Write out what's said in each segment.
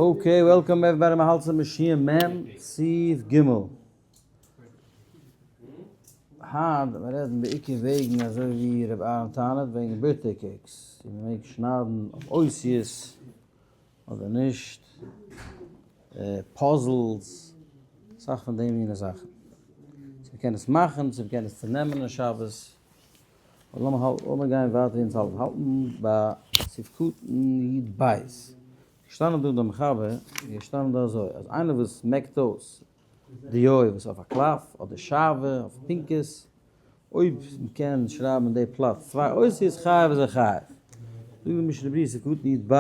Okay, welcome everybody, מ'האלט זיך משיעור מ' סעיף ג'. היינט וועט מען רעדן בעיקר וועגן אזוי ווי ר' אהרן טענה'ט וועגן birthday cakes, צו מ'מעג שניידן אויף אותיות אדער נישט, puzzles, אסאך פון די מינע זאכן. צו מ'קען עס מאכן, צו מ'קען עס צונעמען אין שבת. לאמיר גיין ווייטער אונז האלטן ביי סעיף קטן י ב. געשטאנען דא דער מחבר איז געשטאנען דא אזוי אז איינער וואס מעקט אויס דיו וואס אויף א קלף אדער שעוה אויף פנקס אויב מ'קען שרייבן אין די פלאץ צוויי אותיות חייב איז ער חייב. זאגט די משנה ברורה סעיף קטן י ב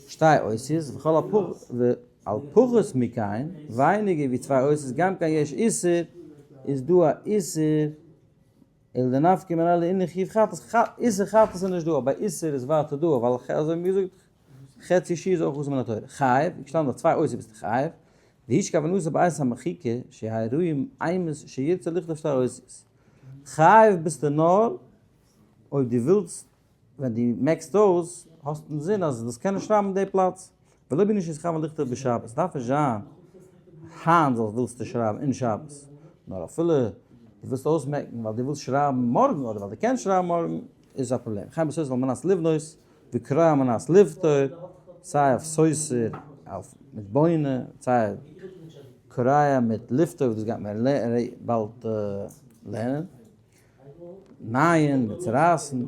שתי אותיות וכל ועל פחות מכן ווייניגער ווי צוויי אותיות גם כן יש איסור איז דא א איסור אלא דנפקא מינה לענין חיוב חטאת, איסור חטאת איז נישט דא, אבער איסור איז ווייטער דא, ווייל אזוי ווי מ'האט געזאגט, חצי שיעור איז אויך אסור מן התורה. חייב, איז געשטאנען דארט צוויי אותיות ביסטו חייב, והוא שכוונתו בעת המחיקה שיהא ראוי אימת שירצה לכתוב שתי אותיות. חייב ביסטו נאר אויב דו ווילסט ווען דו מעקסט אויס האסט אינזין אז דאס קען נישט שרייבן אין די פלאץ, ולא בענין שיתכוון לכתוב בשבת, דארף נישט זיין היינט זאלסט ווילסטו שרייבן אין שבת, נאר אפילו דו ווילסט אויסמעקן ווייל דו ווילסט שרייבן מארגן אדער ווייל דו קענסט שרייבן מארגן איז א פראבלעם, וכן בסותר על מנת לבנות וקורע על מנת לפתור, סיי אויף סותר אויף מיט בונה, סיי קורע מיט לפתור וואס דאס גייט מען באלד לערנען. נייען מיט צערייסן,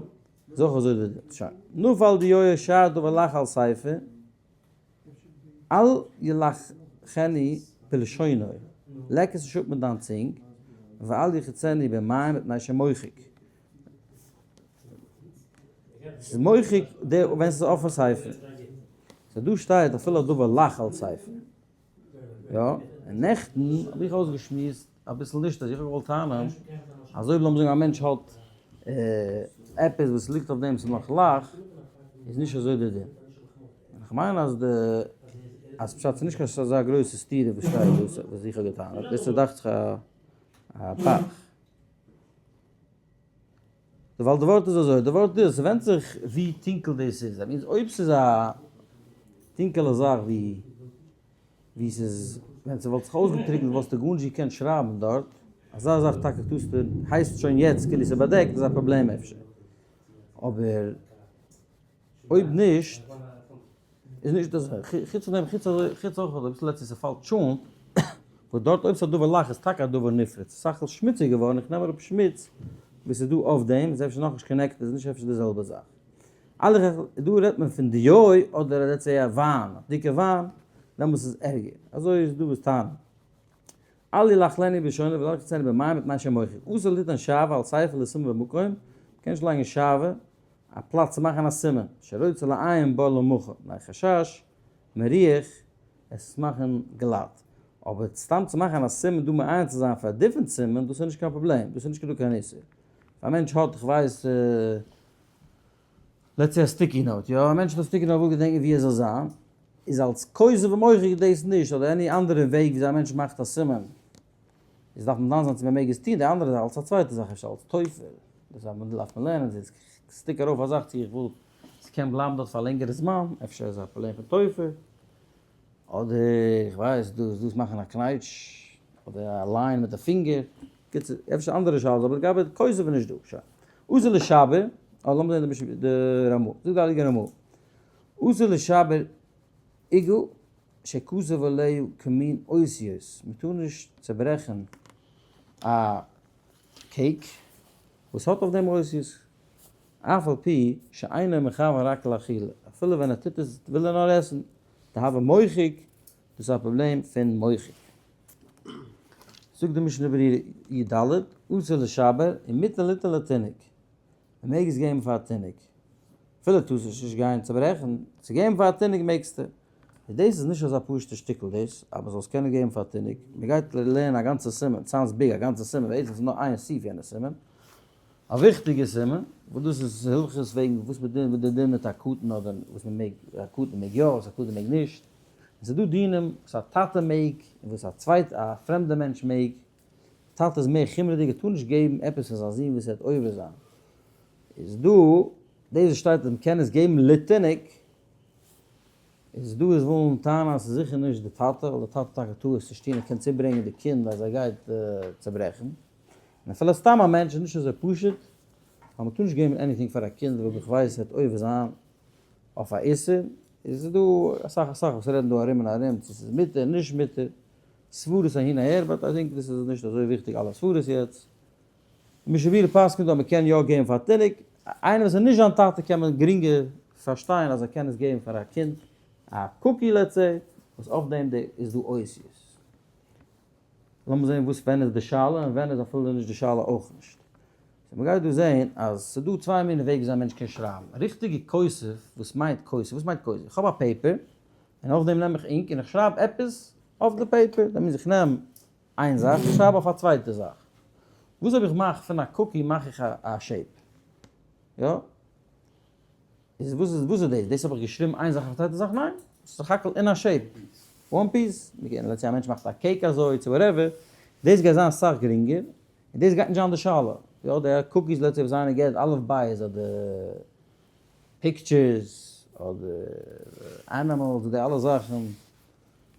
זאך אזוי די די שוין. נפל דיו ישר דבר לח על ספר, אל ילחכני בלשונו, לעק עס נישט אפ מיט דיין צונג, ואל יחצני במים מפני שמוחק. ס'איז מוחק די ווען ס'איז אויפן ספר. סאו דא שטייט אפילו דבר לח על ספר. יא, און נעכטן האב איך אויסגעשמועסט אביסל נישט אז איך האב געוואלט טענה'ן אז אויב לאמיר זאגן א מענטש האט עפעס וואס ליגט אויף דעם ס'איז נאך לח איז נישט אזוי די דין. און איך מיין אז די אז פשט ס'איז נישט קיין אזא גרויסע סתירה וואס שטייט דא וואס איך האב געטענה'ט, דאס איז דאכט זיך א פאך. ווייל די ווארט איז אזוי, די ווארט איז, ס'ווענדט זיך ווי טונקל דאס איז, I mean אויב ס'איז א טונקעלע זאך ווי ווי ס'איז ווען ס'וואלט זיך אויסגעטריקנט וואלסטו גארנישט געקענט שרייבן דארט, אזא זאך טאקע טוסטו, הייסט שוין יעצט כאילו ס'איז באדעקט איז א פראבלעם אפשר, אבער אויב נישט איז נישט אזוי, חוץ פון דעם, חוץ אזוי, חוץ אויך אביסל לעצטנס ס'פאלט טשולנט, וואס דארט אויב ס'איז א דבר לח איז טאקע א דבר נפרץ, סך הכל שמוציג געווארן, איך נעם אראפ שמוץ וואס איז דא אויף דעם, איז אפשר נאכנישט connected, איז נישט אפשר די זעלבע זאך. אלע דא רעדט מען פון דיו אדער let's say א וויין, א דיקע וויין, דעמאלטס איז ערגער, אזוי איז דא וואס טענה'ן. אל ילחכנו בלשונו ואל ירחצנו במים מפני שמוחק, אסור ליתן שעוה על ספר לסימן במקום, מ'קען נישט לייגן שעוה א פלאץ צו מאכן א סימן, שרוצה לעיין בה למחר, מפני חשש מריח עס מאכן גלאט, אבער סתם צו מאכן א סימן דא מעיין צו זיין פאר א different סימן דאס איז נישט קיין פראבלעם, דאס איז נישט דא קיין איסור. א מענטש האט איך ווייס let's say א sticky note, יא א מענטש האט א sticky note וויל געדענקען ווי ער זאל זיין, איז אלס כותב ומוחק דאס נישט, אדער any אנדערע וועג וויאזוי א מענטש מאכט א סימן, איז דארף מען דן זיין צו מען מעג עס טון, די אנדערע זאך אלס א צווייטע זאך אפשר אלס תופר, דאס דארף מען לערנען, צו איך stick ארויף א זאך צו איך וויל ס'קען בלייבן דארט פאר א לענגערע זמן, אפשר איז א פראבלעם פון תופר, אדער איך ווייס דאס דאס מאכן א קנייטש, אדער א line מיט די פינגער, קיצור אפשר אנדערע שאלות אבער לגבי כותב איז נישט דא, שוין. אסור לשבר, אבער לאמיר זען די רמא, זאגט די הייליגע רמא, אסור לשבר עיגול שכתוב עליה כמין אותיות, מען טאר נישט צעברעכן א cake וואס האט אויף דעם אותיות, אף על פי שאינו מכוון רק לאכילה, אפילו ווען ער טוט עס וויל ער נאר עסן, דהוי מוחק, דאס איז א פראבלעם פון מוחק. זאגט די משנה ברורה י ד, אסור לשבר ומותר ליתן לתינוק, מען מעג עס געבן פאר א תינוק, אפילו טארסט עס נישט גיין צוברעכן, צו געבן פאר א תינוק מעגסטו. און דאס איז נישט אזא פשוטע שטיקל דאס אז מען זאל עס קענען געבן פאר א תינוק, מען גייט לערנען א גאנצע סימן, sounds big א גאנצע סימן, בעצם איז נאר איין סעיף יענע סימן, א וויכטיגע סימן, וואס דאס איז הלכות וועגן וואס מען דין די דין מיט א קטן אדער וואס מען מעג, א קטן מעג יא וואס א קטן מעג נישט, און ס'איז דא דינים וואס א טאטע מעג און וואס א צווייטע א פרעמדע מענטש מעג, טאטע איז מער חומרה'דיג ער טאר נישט געבן עפעס פאר זיין זון וואס ער וועט עובר זיין, איז דא דאס וואס שטייט אז מען קען עס געבן לתינוק. איז דא וואס ווילן טענה'ן אז ס'איז זיכער נישט די טאטע, ווייל די טאטע האט טאקע טעות צו שטין ער קען צוברענגען די קינד אז ער גייט צוברעכן, און אפילו סתם א מענטש איז נישט אזוי פשוט, ווייל מ'טאר נישט געבן anything פאר א קינד וואס איך ווייס וועט עובר זיין אויף א איסור, איז דא אסאך אסאך וואס רעדן דא ארום און ארום צו ס'איז מותר נישט מותר, סברות אהין אהער, but I think דאס איז נישט אזוי וויכטיג אלע סברות יעצט. משבי'ל פסק'נט אז מ'קען יא געבן פאר א תינוק, איינער וואס איז נישט זיין טאטע קען מען גרינגער פארשטיין אז ער קען עס געבן פאר א קינד, א cookie let's say, וואס אויף דעם די איז דא אותיות. לאמיר זען וואס ווען איז די שאלה און ווען איז אפילו נישט די שאלה אויך נישט. so מ'גייט דא זען אז ס'איז דא צוויי מיני וועג וויאזוי א מענטש קען שרייבן. ריכטיגע כותב, וואס מיינט כותב? וואס מיינט כותב? איך האב א paper און אויף דעם נעם איך ink און איך שרייב עפעס אויף די paper. דאס מיינט איך נעם איין זאך און שרייב אויף א צווייטע זאך. וואס אויב איך מאך פון א cookie מאך איך א shape? יא? איז וואס איז וואס איז דאס? דאס האב איך געשריבן איין זאך אויף א צווייטע זאך? ניין, ס'איז סך הכל אין א shape. One piece, מ'קען let's say א מענטש מאכט א cake אזוי צו whatever, דאס גייט זיין אסאך גרינגער, און דאס גייט נישט זיין די שאלה. יא, די cookies let's say וואס איינער געט אלף בית אדער pictures אדער animals די אלע זאכן,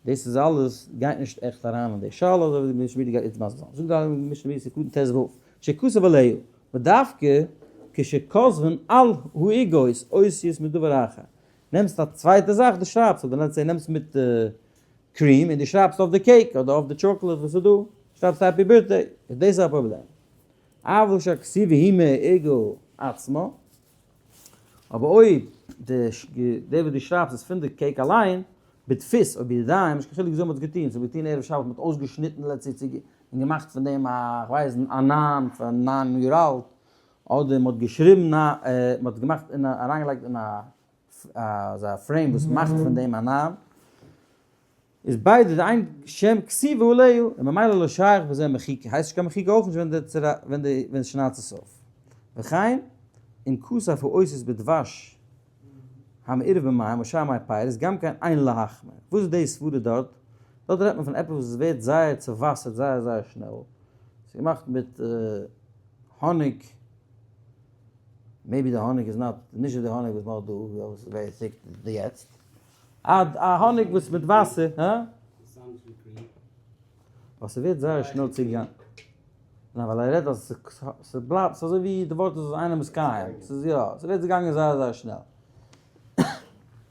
דאס איז אלעס גייט נישט עכט אריין אין די שאלה אזוי ווי די משנה ברורה גייט איצט מסביר זיין. זאגט די משנה ברורה סעיף קטן ט ו, שכתב עליה, ודווקא כשכותבין על העוגות אותיות מדבר אחר, נעמסט א צווייטע זאך דו שרייבסט אדער let's say נעמסט מיט cream און דו שרייבסט אויף די cake אדער אויף די טשאקלעד וואס איז דא, שרייבסט happy birthday, איז דאס א פראבלעם. אבל שהכתיבה היא מהעוגה עצמה, אבער אויב די די וואס דו שרייבסט איז פון די cake אליין, בדפוס או בידיים, נישט קיין חילוק וויאזוי מ'האט עס געטון, ס'האט געטון ערב שבת מ'האט אויסגעשניטן let's say און געמאכט פון דעם א כ'ווייס א ניין פון ניין יאר אלט, אדער מ'האט געשריבן א מ'האט געמאכט אין א אריינגעלייגט אין א אזא frame וואס מאכט פון דעם א ניין. איז ביידע די אין שם כתיבה עליה, און ממילא לא שייך בזה מחיקה, הייסט נישט קיין מחיקה אויך נישט ווען די ווען די ווען שניידט עס אויף. וכן אם כתב האותיות בדבש המעורב במים או שאר מי פירות גם כן אין להחמיר. וואס איז די סברה דארט? דארט רעדט מען פון עפעס וואס ווערט זייער צעוואסערט זייער זייער שנעל, ס'איז געמאכט מיט האניג, maybe די האניג איז not, נישט די האניג וואס מ'האט דא, וואס איז very thick די יעצט. א האניג וואס מיט וואסער, הא? ווייל ס'ווערט זייער שנעל צוגעגאנגען. ניין ווייל ער רעדט אז ס'בלייבט, ס'איז אזוי ווי די ווארט איז איינער מסכים, ס'איז יא, ס'ווערט צוגעגאנגען זייער זייער שנעל.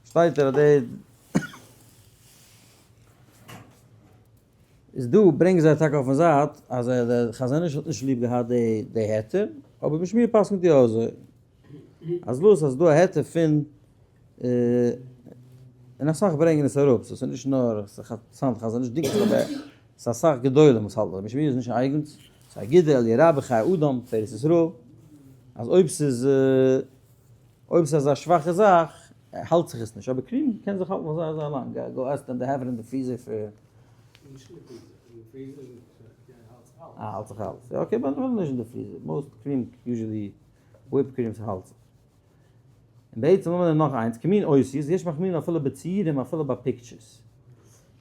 שטייט ער אז די. איז דא ברענגען זיי טאקע אויפן זייט אז דער חזון איש האט נישט ליב געהאט די היתר, אבער משנה ברורה פסק'נט יא אזוי. אז וואס אז ס'דא א היתר פון און אסאך ברענגען עס אראפ, סאו ס'איז נישט נאר ס'איז חזון איש דינגט זיך אבער ס'איז אסאך גדולים וואס האלטן אזוי, משנה ברורה איז נישט אייגענס, ס'איז אגודה אלי' רבה חיי אדם תפארת ישראל, אז אויב ס'איז אויב ס'איז אזא שוואכע זאך האלט זיך עס נישט, אבער cream קען זיך האלטן פאר זייער זייער לאנג, go ask them they have it in the freezer for. נישט אין די freezer, אין די freezer האלט זיך אלעס. אה האלט זיך אלעס, יא okay but נישט אין די freezer, most cream usually whip creams האלט זיך. און בעצם האבן מיר נאך איינס, כמין אותיות, יש מחמירין אפילו בציורים אפילו ביי pictures.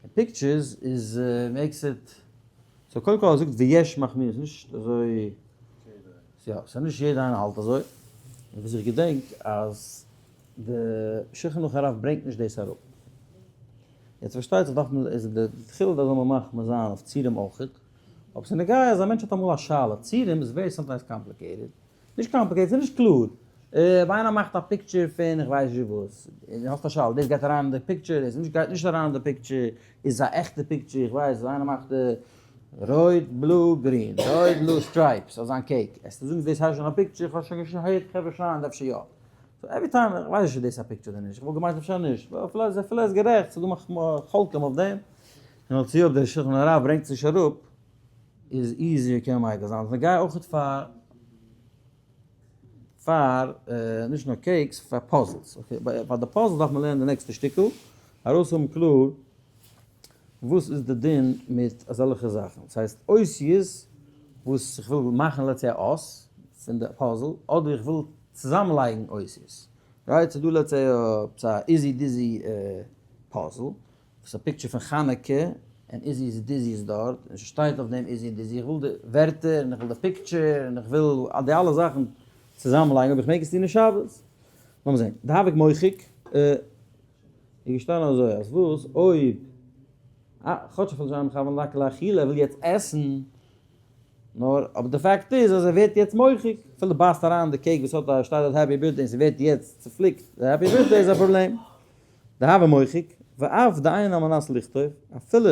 און pictures איז makes it, so קודם כל ער זאגט ויש מחמירין, ס'איז נישט אזוי, יא, ס'איז נישט יעדער איינער האלט אזוי. און וואס איך געדענק אז די שולחן ערוך הרב ברענגט נישט דאס אראפ. יעצט פארשטייט זיך דארף מען, איז די תחילה דארף מען מחמיר זיין אויף ציורים אויכעט. אבער ס'איז נוגע אז א מענטש האט אמאל א שאלה, ציורים איז very sometimes complicated. נישט complicated, ס'איז נישט קלאר. אויב איינער מאכט א picture פון איך ווייס נישט וואס, און האסט א שאלה, דאס גייט אריין אין די picture, דאס נישט גייט נישט אריין אין די picture, איז עס א עכטע picture, איך ווייס, איינער מאכט רויט blue green, רויט blue stripes אויף זיין cake, עסטו זאגן דאס הייסט שוין א picture, איך האב שוין געהערט חברה שרייען אפשר יא. so every time, איך ווייס נישט איז דאס א picture אדער נישט, איך וואלט געמיינט אפשר נישט, אפילו ער איז גערעכט, ס'איז דא חולקים אויף דעם, און אלס אויב דער שולחן הרב ברענגט עס נישט אראפ, איז easier קען מען מיקל זיין, נוגע אויך פאר פאר נישט נאר cakes, פאר puzzles, okay, פאר די puzzle דארף מען לערנען די נעקסטע שטיקל, ארויס האבן קלאר וואס איז די דין מיט אזעלכע זאכן, ס'הייסט אותיות וואס איך וויל מאכן let's say א אות פון די פאזל, אדער איך וויל צוזאם לייגן אותיות, right, ס'דא let's say א איזי דיזי פאזל, וואס א picture פון חנוכה און איזי איז דיזי איז דארט און ס'שטייט אויף דעם איזי און דיזי איך וויל די ווערטער און איך וויל די picture און איך וויל די אלע זאכן צוזאמען לייגן אויב איך מעג עס טון אין שבת. לאמיר זען. דהוה מוחק. איז געשטאנען אזוי אז וואס אויב כאטש אפילו שאינו מכוון רק לאכילה, ער וויל יעצט עסן, נאר אבער די פאקט איז אז ער ווערט יעצט מוחק, אפילו בייסט אריין די cake וואס האט א שטייט דארט happy birthday און ס'ווערט יעצט צופליקט די happy birthday איז א פראבלעם, דהוה מוחק, ואף דאין על מנת לכתוב, אפילו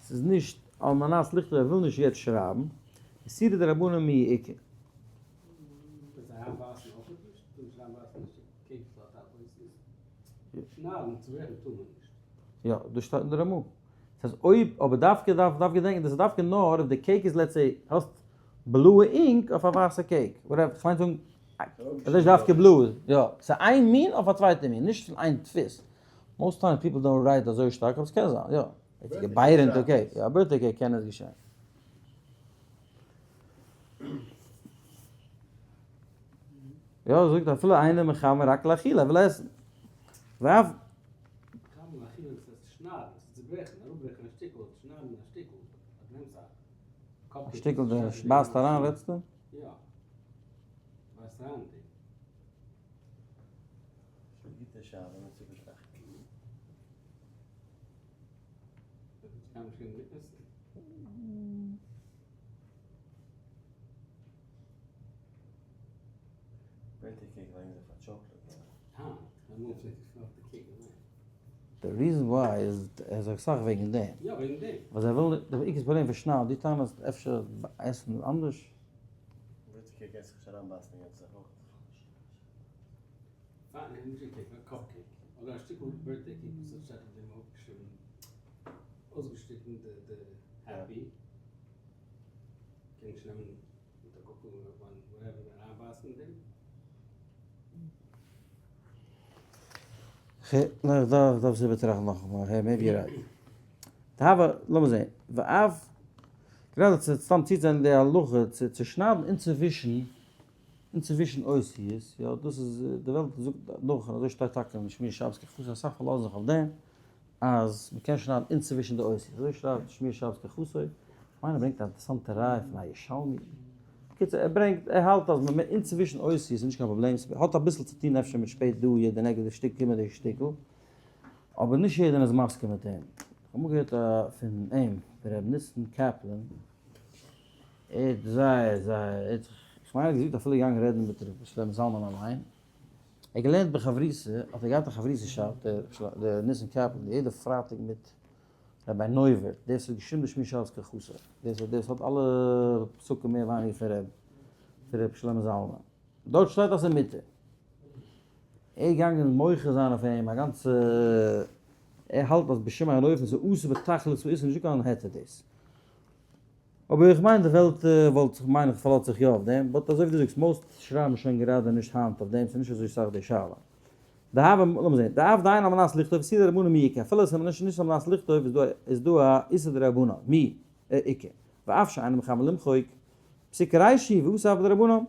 ס'איז נישט על מנת לכתוב ער וויל נישט יעצט שרייבן, איסורא דרבנן מיהא איכא. יא, דאס שטייט אין די רמ"א. ס'הייסט אויב, אבער דווקא דארף דארף געדענקען דאס איז דווקא נאר אויב די cake איז let's say האסט בלויע ink אויף א ווייסע cake, whatever, כ'מיין זאגן איז נישט דווקא בלוי, יא, ס'איז איין מין אויף א צווייטע מין, נישט פון איין דפוס. Most times people don't write אזוי שטארק אבער ס'קען זיין, יא. געביירענטע cake, יא א birthday cake קען עס געשען. יא, זאגט אפילו איינער מכוון רק לאכילה, ער וויל עסן. ואף. מכוון לאכילה דאס הייסט שניידן, דאס איז צוברעכן, אראפברעכן א שטיקל, שניידן א שטיקל, אז דו נעמסט א cupcake. א שטיקל דו בייסט אריין רעדסטו? יא. בייסט אריין אין דעם. ס'איז א גוטע שאלה, מיר צו באטראכטן. קען נישט גיין מיט עסן. Birthday cake לייגן זיי פאר chocolate, יא? די reason why איז ער זאגט סאך וועגן דעם. יא וועגן דעם. ווייל זיי ווילן די עיקר פראבלעם פון שניידן, דו טענה'סט אפשר עסן איז אנדערש. Birthday cake קענסט זיך נישט אריינבייסן די גאנצע זאך אויך. פיין, נישט קיין cake, נאר cupcake. אדער א שטיקל birthday cake וואס האט שטייט אויף דעם אויפגעשריבן, אויסגעשניטן די happy. קען נישט נעמען מיט א גאפל whatever אריינבייסן אין דעם. איך דארף עס איבערטראכטן נאכאמאל, hey maybe you're right. אבער, לאמיר זעהן, ואף, גראדע צו סתם צוזעהן די הלכה צו צושניידן אינצווישן, אינצווישן אותיות, יא דאס איז, די וועלט זאגט נאך און אזוי שטייט טאקע אין שמירת שבת כהלכתו, אסאך פארלאזן זיך אויף דעם, אז מ'קען שניידן אינצווישן די אותיות, אזוי שרייבט שמירת שבת כהלכתו, כ'מיין ער ברענגט א אינטערעסאנטע ראיה פון א ירושלמי, בקיצור ער ברענגט, ער האלט אז מ'מעג אינצווישן אותיות איז נישט קיין פראבלעם, ס'האט אביסל צו טון אפשר מיט שפעט דא יעדע נעקסטע שטיק קומען די שטיקל, אבער נישט יעדער איז מסכים מיט אים, כ'האב אמאל געהערט פון אים, פון ר' ניסן קאפלען, ער האט זייער זייער, ער האט זיך, כ'מיין ער האט געזאגט אפילו געגאנגען רעדן מיט ר' שלמה זלמן אליין, ער האט געלערנט בחברותא, האט ער געהאט א חברותא שאפט, דער ניסן קאפלען, יעדע פרייטאג מיט רבי נויבערט, דער וואס האט געשריבן די שמירת שבת כהלכתו, דער וואס האט אלע פסקים מער ווייניגער פון ר' פון ר' שלמה זלמן, דארט שטייט אז ס'איז מותר. ער איז געגאנגען מוחה זיין אויף אים א גאנצע, ער האלט אז בשום אין אופן ס'איז אסור בתכלית האיסור נישטא קיין היתר דאס. אבער איך מיין די וועלט וואלט זיך מיין איך פארלאזט זיך יא אויף דעם, but אזוי ווי דו זאגסט most שרייבן שוין גראדע נישט היינט אויף דעם, ס'איז נישט אזוי סאך די שאלה. דהוה, לאמיר זעהן, דאף דאין על מנת לכתוב איסורא דרבנן מי איכא, אפילו עס איז נישט נישט על מנת לכתוב איז דא איז דא א איסור דרבנן מי איכא, ואף שאינו מכוון למחוק, פסיק רישא ואסור אף בדרבנן.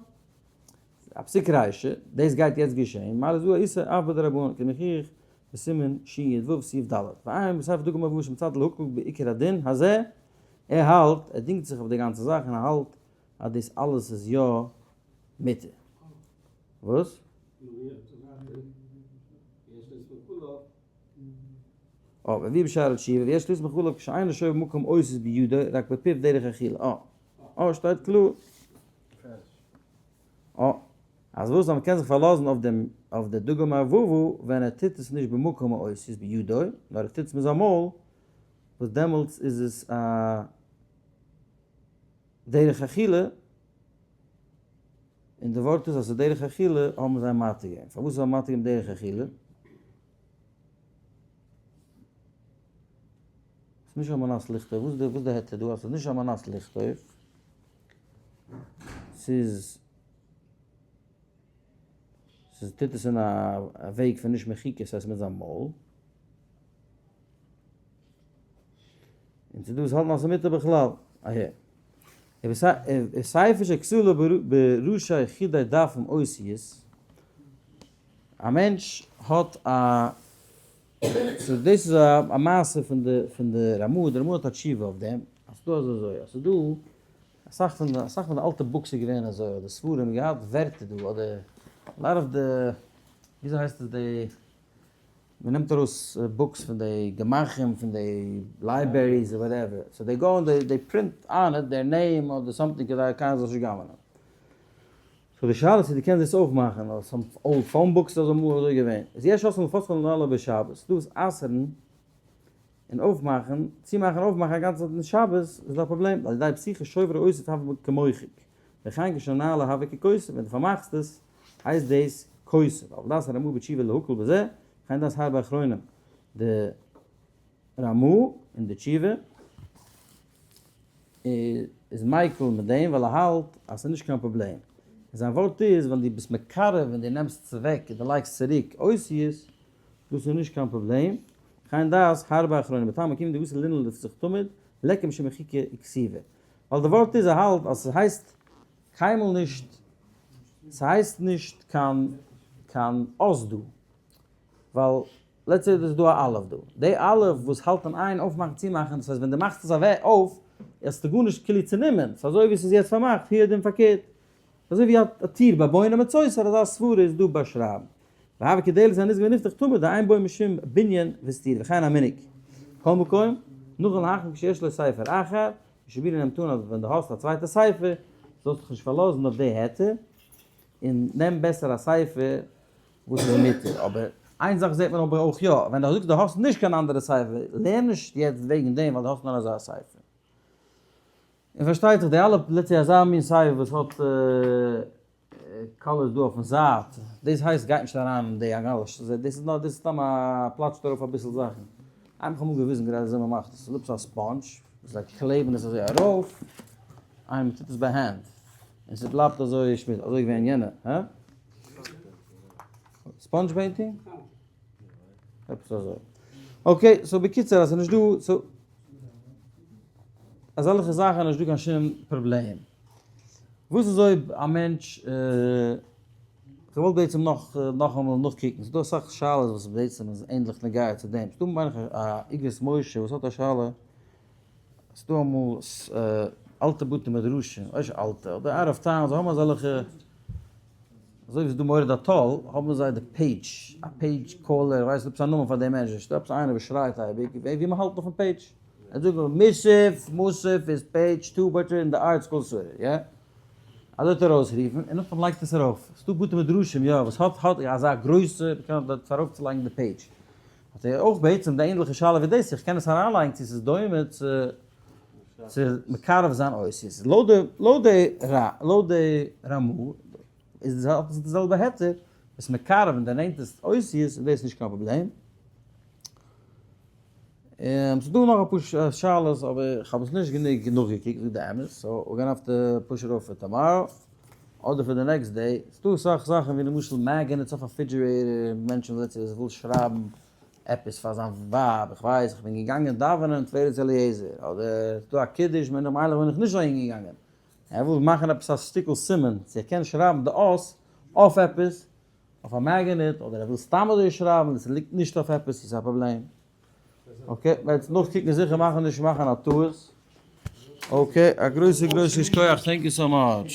א פסיק רישא, דאס גייט יעצט געשעהן, מילא איז דא א איסור אף בדרבנן, כמוכיח בסימן שי"ו סעיף ד', ועיין בספר דגים מבוא שמצד להקל בעיקר הדין הזה, ער האלט, ער דינגט זיך אויף די גאנצע זאך און ער האלט אז דאס אלעס איז יא מותר. וואס? אה, והביא בשער התשובה, ויש לסמוך עליו כשאינו שוה במקום אותיות בידו, רק בפיו דרך אכילה. אה, אה, שטייט קלאר. אה, אז וואס אז מ'קען זיך פארלאזן אויף דעם, אויף די דגים אבובו, ווען ער טוט עס נישט במקום האותיות בידו, נאר ער טוט עס מיט זיין מויל, וואס דעמאלטס איז עס א דרך אכילה, און די ווארט איז אז ס'איז דרך אכילה האבן זיי מתיר געווען. פארוואס איז ער מתיר געווען דרך אכילה? ס'איז נישט על מנת לכתוב, וואס איז די היתר דא אז ס'איז נישט על מנת לכתוב? ס'איז ס'איז טוט עס אין א וועג פון נישט מחיקה, ס'הייסט מיט זיין מויל. און ס'דא וואס האלטן אז ס'איז מותר בכלל. אהער. ספר שכתבו בראשי חידי דפים אותיות, א מענטש האט א, so דאס איז א מעשה פון די פון די רמ"א, די רמ"א האט א תשובה אויף דעם, אז ס'דא אזוי אזוי, אז ס'דא אסאך פון די אסאך פון די אלטע books איז געווען אזוי, אדער ספרים געהאט ווערטער דא, אדער a lot of די, וויאזוי הייסט עס די. מען נעמט ארויס books פון די גמחים, פון די libraries און whatever, so they go און they print on it their name אדער something כדי קיינער זאל נישט גנב'נען. so די שאלה איז צו דו קענסט דאס אויך מאכן, אדער some old phone books איז אמאל אזוי געווען. איז יש אסור לפתחו ולנעלו בשבת, דא איז אסר'ן און אויפמאכן, צומאכן און אויפמאכן א גאנצע צייט אין שבת איז דא א פראבלעם, על ידי פתיחה שובר אותיות הוה כמוחק, וכן כשנעלה הוה ככותב, ווען דו פארמאכסט עס הייסט דאס כותב, אבל דעת הרמ"א בתשובה להקל בזה, וכן דעת הרבה אחרונים, די רמ"א אין די תשובה איז מיקל מיט דעם ווייל ער האלט אז ס'איז נישט קיין פראבלעם, און זיין ווארט איז ווען דו ביסט מקרב און דו נעמסט עס אוועק און דו לייגסט צוריק אותיות, דאס איז נישט קיין פראבלעם, וכן דעת הרבה אחרונים, בטעם הקיום דגסי לינעל לפסח תמיד, לקם שמחיקה וכתיבה. ווייל די ווארט איז ער האלט אז ס'הייסט קיינמאל נישט, ס'הייסט נישט קיין קיין אות דא, ווייל let's say איז דא א אלף דא, די אלף וואס האלט אין איין אויפמאכן צומאכן, דאס הייסט ווען דו מאכסט עס אוועק אויף, האסטו גארנישט כאילו צונומען, ס'איז אזוי ווי ס'איז יעצט פארמאכט, הוא הדין פארקערט. אזוי ווי א טיר ביי בונה מצות אזא סברה איז דא ביי שרייבן. והוה כדלת הנסגר ונפתח תמיד דאין בו משום בנין וסתירה וכן המנהג. כל מקום, נכון להחמיר כשיש לו ספר אחר, משבירי נעמט אן אז ווען דו האסט א צווייטע ספר זאלסט דיך נישט פארלאזן אויף די היתר, און נעם בעסער א ספר וואס איז מותר. אבער איין זאך זעט מען אבער אויך יא, ווען דו זאגסט דו האסט נישט קיין אנדערע ספר, לערן נישט יעצט וועגן דעם ווייל דו האסט נאר אזא ספר. און פארשטייט זיך די אלע let's say אזא מין ספר וואס האט colors דא אויפן זייט, דאס הייסט גייט נישט אריין אין די אנגאלע, דאס איז נאר דאס איז סתם א פלאטשט ארויף אביסל זאכן. איינער האט מיך אמאל געוויזן גראדע וויאזוי מען מאכט עס, ס'איז עפעס א sponge וואס זיי קלעבן עס אזוי ארויף, איינער מען טוט עס ביי הענט, און ס'בלייבט אזוי שמיץ, אזוי געווען יענע, הא? sponge painting? עפעס אזוי. okay, so בקיצור אז ס'איז נישט דא, so אזעלכע זאכן איז נישט דא קיין שום פראבלעם. וואס איז אויב א מענטש, איך וואלט בעצם נאך נאכאמאל נאכקוקן, ס'איז דא אסאך שאלות וואס בעצם איז ענדליך נוגע צו דעם, ס'דא מיין איך א אגרות משה וואס האט א שאלה, ס'דא אמאל אלטע בתי מדרשים, אויך אלטע, אדער out of town, זיי האבן אזעלכע, אזוי ווי ס'איז דא מוריד הטל, האבן זיי די page, א page caller, ווייסט עפעס א נאמען פאר דעם מענטש, ס'דא עפעס איינער וואס שרייט אייביג, ווי מ'האלט אויפן page. ער זאגט מוסף, מוסף איז page two but אין די ArtScroll סידור, יא? אזוי האט ער ארויסגערופן און נאכדעם לייגט עס ארויף. ס'דא בתי מדרשים יא וואס האט האט אזא גרויסע מ'קען דארט ארויפצולייגן די page. האט ער אויך בעצם די ענדליכע שאלה ווי דאס, איך קען עס אריינלייגן צו ס'איז דומה צו צו מקרב זיין אותיות. לויט די לויט די לויט די רמא איז עס די זעלבע היתר, עס מקרב און דערנענטערסט אותיות איז דאס נישט קיין פראבלעם. ס'איז דא נאך אפאר שאלות אבער איך האב עס נישט גענוג נאכגעקוקט זאג די אמת, so we're gonna have to push it off for tomorrow אדער פאר די next day, ס'איז דא אסאך זאכן ווי למשל magnets אויף א refrigerator, מענטשן וואס וויל שרייבן עפעס פאר זיין ווייב, איך ווייס איך בין געגאנגען דאווענען תפלת אליעזר, אדער ס'איז דא א קידוש מיילעך בין איך נישט אהין געגאנגען, ער וויל מאכן עפעס א שטיקל סימן צו ער קען שרייבן די אות אויף עפעס, אויף א magnet, אדער ער וויל סתם אזוי שרייבן און ס'ליגט נישט אויף עפעס איז א פראבלעם. okay, מ'וועט נאכקוקן זיכער מאכן נישט מאכן א טעות. okay, א גרויסע גרויסע שכוח, thank you so much.